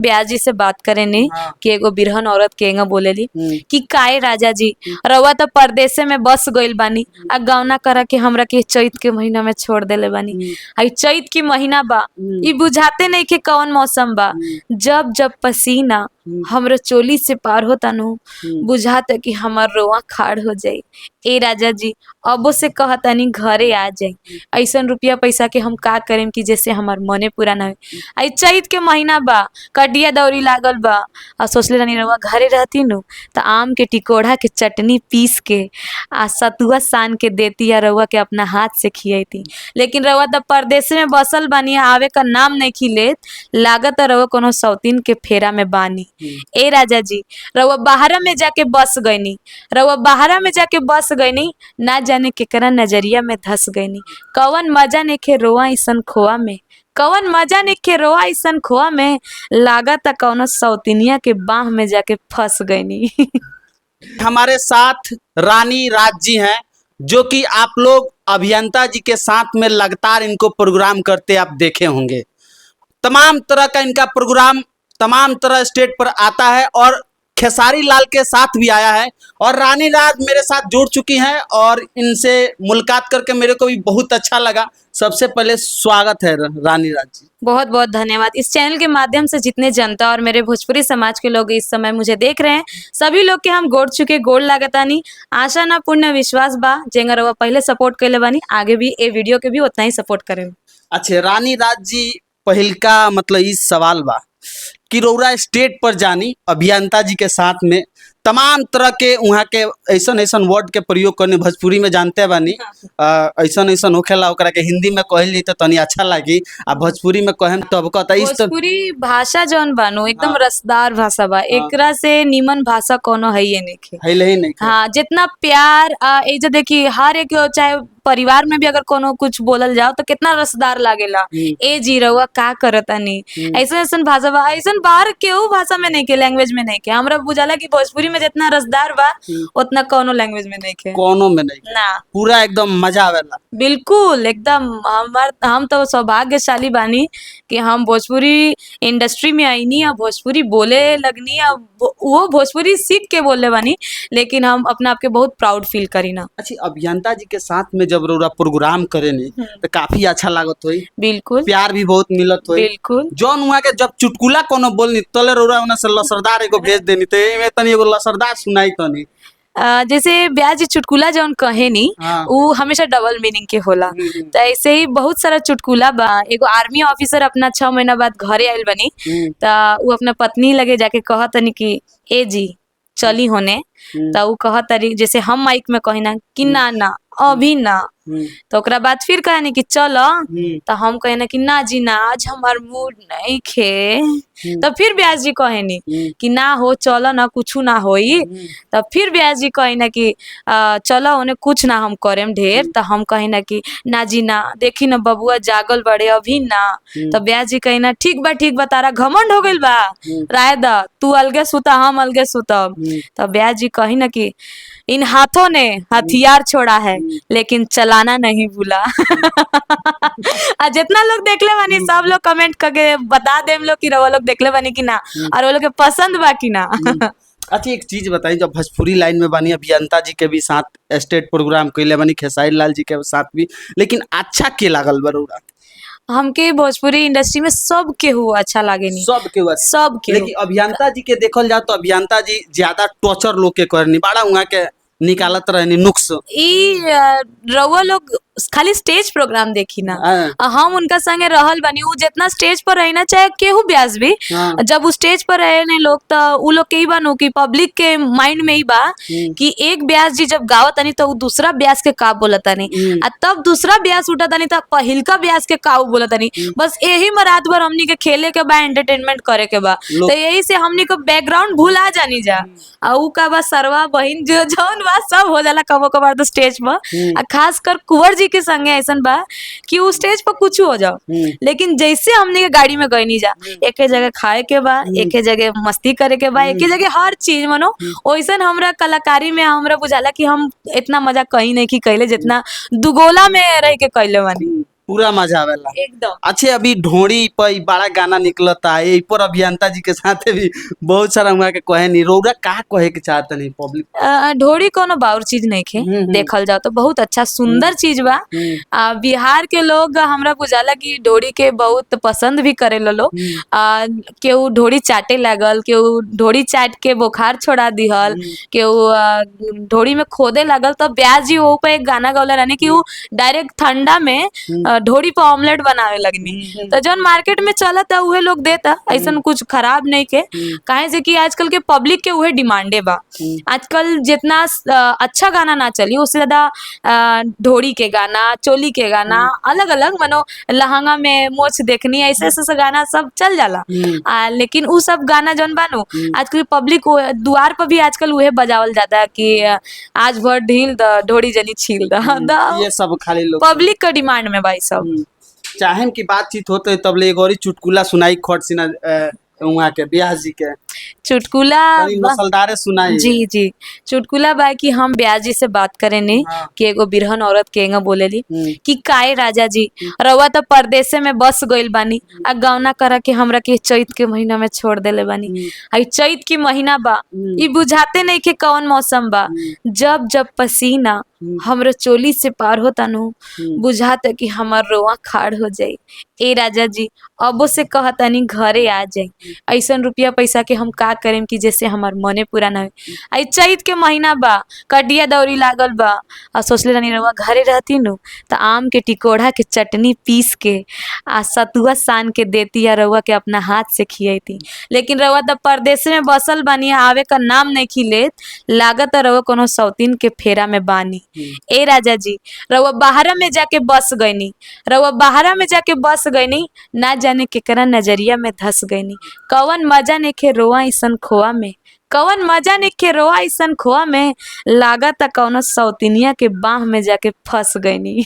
ब्यास जी से बात करेनी कि एगो बिरहन औरत के एंगा बोलेली कि काए राजा जी, रउआ तो परदेसे में बस गइल बानी आ गौना करा के हमरा के चैत के महीना में छोड़ देले बानी। आई चैत के महीना बा, ई बुझाते नहीं के कौन मौसम बा। जब जब पसीना हमरो चोली से पार होता नु, बुझाता कि हमर रोआ खाड़ हो जाई। ए राजा जी, अबो से कहतानी घरे आ जाई। ऐसन रुपया पैसा के हम का करेम कि जैसे हमार मने पूरा ना होई। आई चैत के महीना बा, कटिया दौरी लागल बा आ सोचले रहनी रउआ घरे रहती नु त आम के टिकोड़ा के चटनी पीस के आ सतुआ सान के देती आ रउआ के अपना हाथ से खियैती। लेकिन रउआ त परदेस में बसल बानी, आवे का नाम नहीं खिलेत, लागत रउआ कोनो सौतीन के फेरा में बानी। ए राजा जी, रउआ बाहरा में जाके बस गईनी, रउआ बाहरा में जाके बस गईनी, ना जाने केकरा नजरिया में धस गईनी। कवन मजा नइखे रोआ अइसन खोआ में, कवन मजा नइखे रोआ अइसन खोआ में, लागत कौनो सौतिनिया के बाह में जाके फंस गईनी। हमारे साथ रानी राज जी हैं, जो कि आप लोग अभियंता जी के साथ में लगातार इनको प्रोग्राम करते आप देखे होंगे। तमाम तरह का इनका प्रोग्राम तमाम तरह स्टेट पर आता है और खेसारी लाल के साथ भी आया है और रानी राज मेरे साथ जुड़ चुकी हैं और इनसे मुलाकात करके मेरे को भी बहुत अच्छा लगा। सबसे पहले स्वागत है रानी राज जी। बहुत बहुत धन्यवाद। इस चैनल के माध्यम से जितने जनता और मेरे भोजपुरी समाज के लोग इस समय मुझे देख रहे हैं, सभी लोग के हम गोड़ चुके गोड़ लागतानी। आशा ना पूर्ण विश्वास बा, जेंगा रउआ पहले सपोर्ट कैले बानी, आगे भी ए वीडियो के भी उतना ही सपोर्ट करें। अच्छा रानी राज जी, पहिलका मतलब इस सवाल बा कि रउरा स्टेट पर जानी अभियंता जी के साथ में तमाम तरह के वहाँ के ऐसन ऐसन वर्ड के प्रयोग करने भोजपुरी में जानते बानी, ऐसन ऐसन होखेला, ओकरा के हिंदी में कहल जाई त तनी अच्छा लागी आ भोजपुरी में कहेम तब कहता इस तर... भोजपुरी भाषा जौन बानू एकदम रसदार भाषा बा, एकरा से नीमन भाषा कोनो है ही नइखे। है ही नहीं। हाँ, जितना प्यार ए जो देखी हर एक चाहे परिवार में भी अगर कोनो कुछ बोलल जाओ तो कितना रसदार लागेला। ए जी रउआ का करतानी, ऐसन ऐसन भाषा बा, ऐसन बाहर केहू भाषा में नहीं के, लैंग्वेज में नहीं के। हमरा बुझाला कि भोजपुरी में जितना रसदार बा उतना कोनो लैंग्वेज में नहीं के, कोनो में नहीं ना, पूरा एकदम मजा आवेला। बिल्कुल एकदम। हमार हम तो सौभाग्यशाली बानी कि हम भोजपुरी इंडस्ट्री में आईनी आ भोजपुरी बोले लगनी आ वो भोजपुरी सीख के बोलले बानी, लेकिन हम अपना आप के बहुत प्राउड फील करीना। अच्छा अभियंता जी के साथ में जब रउरा प्रोग्राम करेनी तो काफी अच्छा लागत होई, बिल्कुल, प्यार भी बहुत मिलत होई। बिल्कुल। जौन वहाँ के जब चुटकुला कोनो बोलनी तले रउरा उना से लसरदार एगो भेज देनी, तो एमे तनी एगो लसरदार सुनाई तनी। जैसे ब्याज चुटकुला जौन कहेनी उ हमेशा डबल मीनिंग के होला, तो ऐसे ही बहुत सारा चुटकुला बा। एगो आर्मी ऑफिसर अपना 6 महीना बाद घरे आइल बनी, त उ अपना पत्नी लगे जाके कहतनी कि ए जी चली होने, त उ कहतरी जैसे हम माइक में कहिना कि ना ना अभी ना, तो ओकरा बाद फिर कहनी कि चलो, तो हम कहना कि ना जी ना, आज हमार मूड नहीं खे। तो फिर ब्यास जी कहनी कि ना हो चलो ना, कुछ ना होई। तो फिर ब्यास जी कहना कि चलो उन्हें कुछ ना हम करेम ढेर। तो हम कहना कि ना जी ना, देखी ना बबुआ जागल बड़े अभी ना। तो ब्यास जी कहना ठीक बा ठीक बा, तारा घमंड हो गइल बा, राय द तू अलगे सुता हम अलगे सुतब। तो ब्यास जी कही ना कि इन हाथों ने हथियार छोड़ा है लेकिन चलाना नहीं भूला। आ जितना लोग देखले बानी सब लोग कमेंट करके बता देम लोग कि रउआ लोग देखले बानी कि ना और वो लोग के पसंद बा कि ना। अच्छा एक चीज बताई, जब भोजपुरी लाइन में बानी अभियंता जी के भी साथ स्टेट प्रोग्राम कैले बानी, खेसारी लाल जी के साथ भी, लेकिन अच्छा के लागल बा रउरा? हमके भोजपुरी इंडस्ट्री में सब केहू अच्छा लागेनी, सब केहू अच्छा। सब केहू। लेकिन अभियंता जी के देखल जाए तो अभियंता जी ज्यादा टॉर्चर लोग के करनी, बड़ा वहाँ के निकालत रहनी नुक्स। ई रउआ लोग खाली स्टेज प्रोग्राम देखी ना, हम उनका संगे रहल बानी, उ जितना स्टेज पर रही ना चाहे केहू ब्यास भी, जब उ स्टेज पर रहे ने लोग तो उ लोग के ही बानू कि पब्लिक के माइंड में ही बा कि एक ब्यास जी जब गावतानी तो उ दूसरा ब्यास के का बोलतानी, आ तब दूसरा ब्यास उठतानी तो पहिलका ब्यास के का बोलतानी। बस यही में रात भर हमनी के खेले के बा, एंटरटेनमेंट करे के बा, तो यही से हमनी के बैकग्राउंड भूला जानी जा। आ उ का बा सरवा बहिन जो जौन बा सब हो जाला कबो कबार तो स्टेज पर, आ खास कर कुंवर जी के संगे ऐसन बा कि उ स्टेज पर कुछ हो जाओ, लेकिन जैसे हमने के गाड़ी में गईनी जा, एक जगह खाए के बा, एक जगह मस्ती करे के बा, एक जगह हर चीज मनो वैसन हमरा कलाकारी में हमरा बुझाला कि हम इतना मजा कहीं नहीं की कैले जितना दुगोला में रह के कैले बानी। पूरा मजा आवेला। एकदम। अच्छे, अभी ढोड़ी पर ई बड़ा गाना निकलता है, एही पर अभियंता जी के साथे भी बहुत सारा हुआ के कहे नहीं, रौरा का कहे के चाहत नहीं पब्लिक? ढोड़ी कोनो बाउर चीज नहीं खे, देखल जाओ तो बहुत अच्छा सुंदर चीज बा। बिहार के लोग हमरा बुझाला कि ढोड़ी के बहुत पसंद भी करेला लोग। केहू ढोड़ी चाटे लागल, केहू ढोड़ी चाट के बुखार छोड़ा दिहल, केहू ढोड़ी में खोदे लागल। तो ब्यास जी वो पे एक गाना गौला रहने कि उ डायरेक्ट ठंडा में ढोड़ी पर ऑमलेट बनावे लगनी। तो जौन मार्केट में चलता उहे लोग देता, ऐसन कुछ खराब नहीं के, काहे से कि आजकल के पब्लिक के उहे डिमांडे बा। आजकल जितना अच्छा गाना ना चली, उससे ज्यादा ढोड़ी के गाना, चोली के गाना, अलग अलग मनो लहंगा में मोछ देखनी, ऐसे ऐसे ऐसे गाना सब चल जाला। लेकिन उ सब गाना जौन बानो आजकल पब्लिक दुआर पर भी आजकल उहे बजावल जाता कि आज भर ढील द ढोड़ी जनी छील द द। ये सब खाली लोग पब्लिक का डिमांड में भाई सब। चाहेम की बातचीत होते तब ले एगो औरी चुटकुला सुनाई खट सिन्हा, वहाँ के ब्यास जी के। चुटकुला तनी मसलदारे सुनाई। जी जी, चुटकुला बा कि हम ब्यास जी से बात करे नहीं कि एगो बिरहन औरत के एंगा बोलेली कि काहे राजा जी रउआ तो परदेसे में बस गइल बानी आ गौना करा के हमरा के चैत के महीना में छोड़ देले बानी। आई चैत के महीना बा, ई बुझाते नहीं के कौन मौसम बा। जब जब पसीना हमरो चोली से पार होता नु, बुझाता कि हमार रोआ खाड़ हो जाई। ए राजा जी, अबो से कहतनी घरे आ जाई। ऐसन रुपया पैसा के हम का करेम कि जैसे हमार मने पूरा ना होई। आई चैत के महीना बा, कटिया दौरी लागल बा आ सोचले रहनी रउआ घरे रहती नु त आम के टिकोड़ा के चटनी पीस के आ सतुआ सान के देती आ रउआ के अपना हाथ से खियैती। लेकिन रउआ त परदेस में बसल बानी, आवे का नाम नहीं खिलेत, लागत रउआ कोनो सौतीन के फेरा में बानी। ए राजा जी, रउआ बाहरा में जाके बस गईनी, रउआ बाहरा में जाके बस गईनी, ना जाने केकरा नजरिया में धस गईनी। कवन मजा नइखे रोआ ऐसन खोआ में, कवन मजा नइखे रोआ ऐसन खोआ में, लागत कौनो सौतिनिया के बाह में जाके फंस गईनी।